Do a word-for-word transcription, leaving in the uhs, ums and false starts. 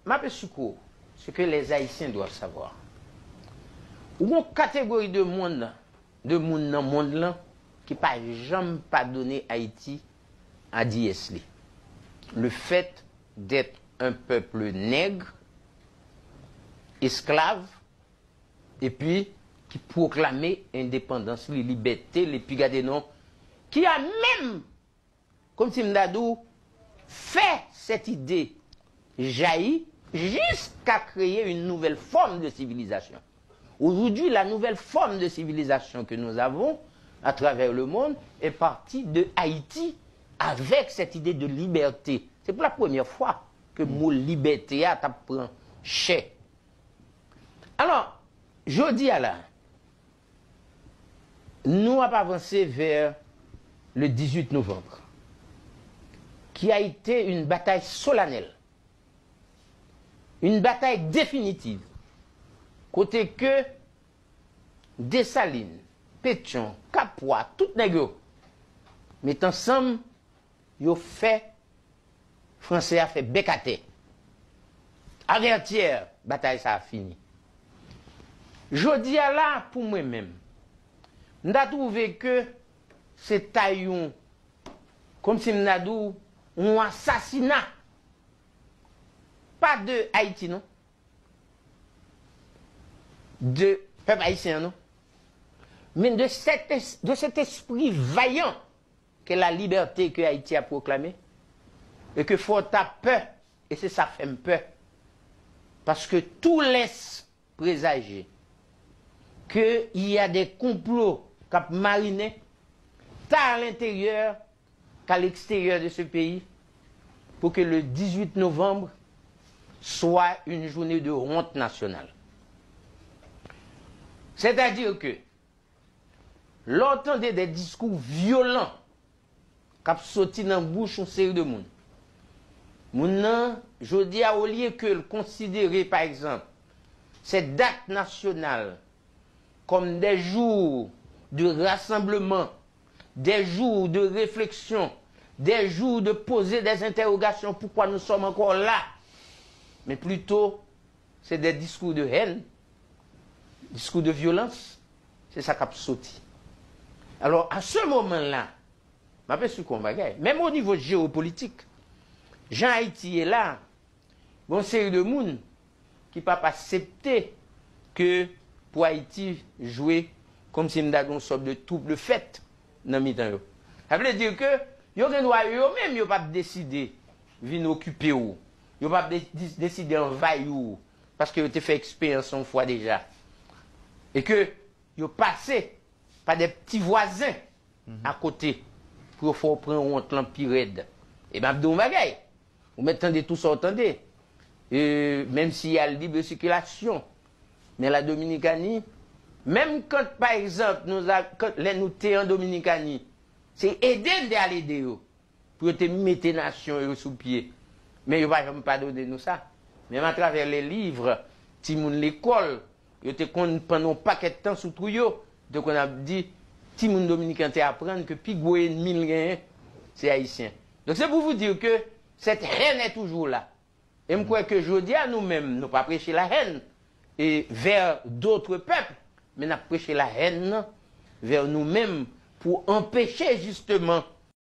M ape sou kou, ce que les Haïtiens doivent savoir. Ou gon kategori de moun, de moun nan mond lan ki pa janm padone Ayiti a dyès li. Le fait d'être un peuple nègre, esclave, epi ki pwoklame endepandans li, libète li, epi gade non, ki a menm, kòmsi m ta di w, fè cette idée jaillir jusqu'à créer une nouvelle forme de civilisation. Aujourd'hui, la nouvelle forme de civilisation que nous avons à travers le monde est partie de Haïti avec cette idée de liberté. C'est pour la première fois que mo libète a t ap pran chè. Alò, jodi a la, nou ap avanse vers le dix-huit novembre, qui a été une bataille solennelle, une bataille définitive, kote ke Desalin, Petyon, Kapwa, tout nèg yo met ansanm, yo fè Fransè a fè bèk atè. Avertir, batay sa a fini. Jodi a la, pou mwen menm, m ta twouve ke se ta yon, kòmsi m ta di w, yon asasina. Pa de Ayiti, non. De pèp ayisyen an, non. Men de cet es-, de cet esprit vaillant que la liberté que Haïti a proclamée, et que fò w ta pè, e se sa fè m pè. Paske tout lès prezaje ke y a de konplo k ap marinen, ta a lenteryè k'a l'extérieur de ce pays, pour que le dix-huit novembre soit une journée de honte nationale. C'est-à-dire que lè w tande de diskou vyolan k ap soti nan bouch yon seri de moun, moun nan, jodi a, olye ke l konsidere, pa egzanp, ces dates nationales comme des jours de rassemblement, des jours de réflexion, des jours de poser des interrogations, pourquoi nous sommes encore là? Mais plutôt, c'est des discours de haine, discours de violence, c'est ça qui a sorti. Alors, à ce moment-là, m ap esplike yon bagay. Menm o nivo jewopolitik, jan Ayiti ye la, gon seri de moun ki p ap aksepte ke pou Ayiti jwe kòmsi m ta di yon sòt de trouble fête nan mitan yo. Sa vle di ke yo gen dwa yo menm yo p ap deside vin okipe w. Yo p ap de-, de-, deside anvayi w paske yo te fè eksperyans yon fwa deja. E ke yo pase pa de pti vwazen akote pou yo fè w pran wont lan pi rèd. E m ap di w yon bagay. Ou mèt tande tou sa w tande. E, menm si y a libre circulation, men la Dominikani, menm kan, pa egzanp, nou, lè nou te an Dominikani, se ede n te al ede yo pou yo te mete nasyon yo sou pye. Men yo pa janm padone nou sa. Menm atravè les livres, timoun lekòl, yo te konn pann yon pakèt tan sou twou yo, yo te konn ap di, timoun dominiken te aprann ke pi gwo ènmi l genyen, se Ayisyen. Donk, c'est pour vous dire que cette haine est toujours là. E m kwè ke jodi a, nou menm, nou pa preche la haine et vers d'autres peuples, men n ap preche la haine nan vers nou menm pou anpeche, jisteman,